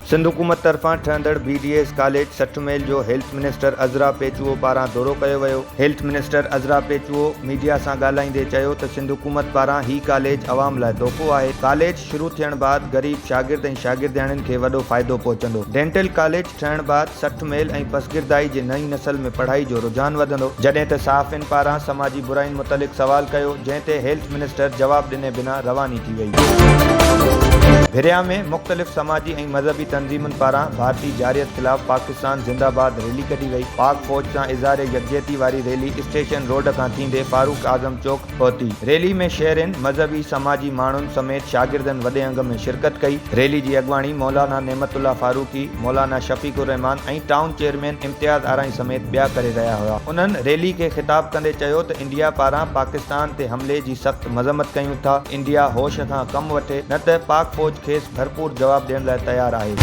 سنڌ حڪومت طرفان ٺهندڙ بي ڊي ايس ڪاليج 60 ميل جو هيلٿ منسٽر عذرا پيچوهو پاران دورو ڪيو ويو. Health minister Azra Pechuho media سان ڳالهائيندي چيو ته سنڌ حڪومت پاران هي ڪاليج عوام لاء تحفو آهي، ڪاليج شروع ٿيڻ بعد غريب شاگرد ۽ شاگردياڻين کي وڏو فائدو پهچندو، ڊينٽل ڪاليج ٺهڻ بعد 60 ميل ۽ پسگردائي جي نئين نسل ۾ پڙهائي جو رجحان وڌندو. جڏهن ته صحافين پاران سماجي براين متعلق سوال ڪيو، جنهن تي هيلٿ منسٽر جواب ڏني بنا رواني ٿي وئي. ڀريا ۾ مختلف سماجي ۽ مذهبي تنظيمن پاران ڀارتي جارحيت خلاف پاڪستان زنده باد ريلي ڪڍي وئي. پاڪ فوج سان اظهار يڪجهتي واري ريلي اسٽيشن روڊ کان ٿيندي فاروق اعظم چوڪ پهتي. ريلي ۾ شهرين، مذهبي، سماجي ماڻهن سميت شاگردن وڏي انگ ۾ شرڪت ڪئي. ريلي جي اڳواڻي مولانا نعمت الله فاروقي، مولانا شفيق الرحمان ۽ ٽائون چيئرمين امتياز آرائين سميت ٻيا ڪري رهيا هيا. انهن ريلي کي خطاب ڪندي چيو ته انڊيا پاران پاڪستان تي حملي جي سخت مذمت ڪيون ٿا، انڊيا هوش کان ڪم وٺي نه ته پاڪ فوج کيس ڀرپور جواب ڏيڻ لاء تيار آهي.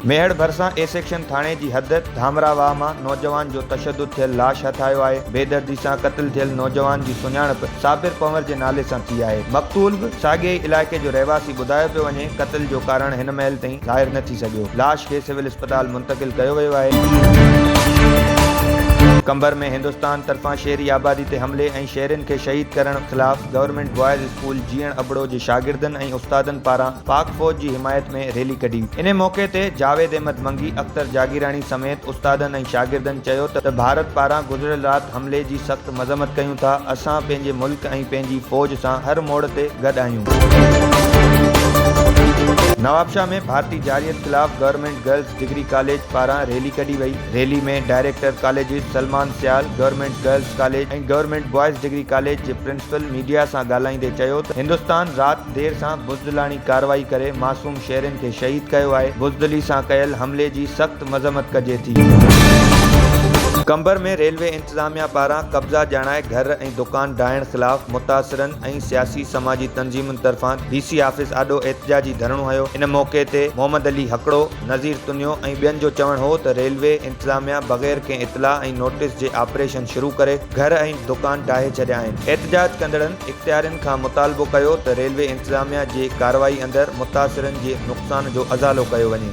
ميهڙ ڀرسان اي سيڪشن ٿاڻي جي حد ڌامرا واهه مان نوجوان جو تشدد ٿيل لاش هٿ آيو آهي، بيدردي سان قتل ٿيل نوجوان جي سڃاڻپ صابر پنور جي نالي سان ٿي آهي، مقتول به ساڳئي ئي علائقي جو رهواسي ٻڌايو پيو وڃي، قتل جو ڪارڻ هن مهل تائين ظاهر نه ٿي سگهيو، لاش کي سول اسپتال منتقل ڪيو ويو آهي. قمبر ۾ هندستان طرفان شهري آبادي تي حملي ۽ شهرين کي شهيد ڪرڻ خلاف گورنمينٽ بوائز اسڪول جيئڻ ابڙو جي شاگردن ۽ استادن پاران پاڪ فوج جي حمايت ۾ ريلي ڪڍي. انهي موقعي تي جاويد احمد منگي، اختر جاگيراڻي سميت استادن ۽ شاگردن چيو ته ڀارت پاران گذريل رات حملي جي سخت مذمت ڪيون ٿا، اسان پنهنجي ملڪ ۽ پنهنجي فوج سان هر موڙ تي گڏ آهيون. نوابشاهه ۾ ڀارتي جارحيت خلاف گورنمينٽ گرلز ڊگري ڪاليج پاران ريلي ڪڍي وئي، rally ۾ director colleges Salman Sial, government girls college ۽ government boys degree college جي پرنسپل ميڊيا سان ڳالهائيندي چيو ته هندستان رات دير سان بزدلاڻي ڪارروائي ڪري معصوم شهرين کي شهيد ڪيو آهي، بزدلي سان ڪيل حملي جي سخت مذمت ڪجي ٿي. قمبر ۾ ريلوي انتظاميا پاران قبضا ڄاڻائي گهر ۽ دڪان ڊاهڻ خلاف متاثرن ۽ سياسي سماجي تنظيمن طرفان ڊي سي آفيس آڏو احتجاجي ڌرڻو هنيو، ان موقعي تي محمد علي هڪڙو، نذير تنيو ۽ ٻين جو چوڻ هو ته ريلوي انتظاميا بغير ڪنهن اطلاع ۽ نوٽيس جي آپريشن شروع ڪري گهر ۽ دڪان ڊاهي ڇڏيا آهن، احتجاج ڪندڙن اختيارين کان مطالبو ڪيو ته ريلوي انتظاميا جي ڪارروائي اندر متاثرن جي نقصان جو ازالو ڪيو وڃي.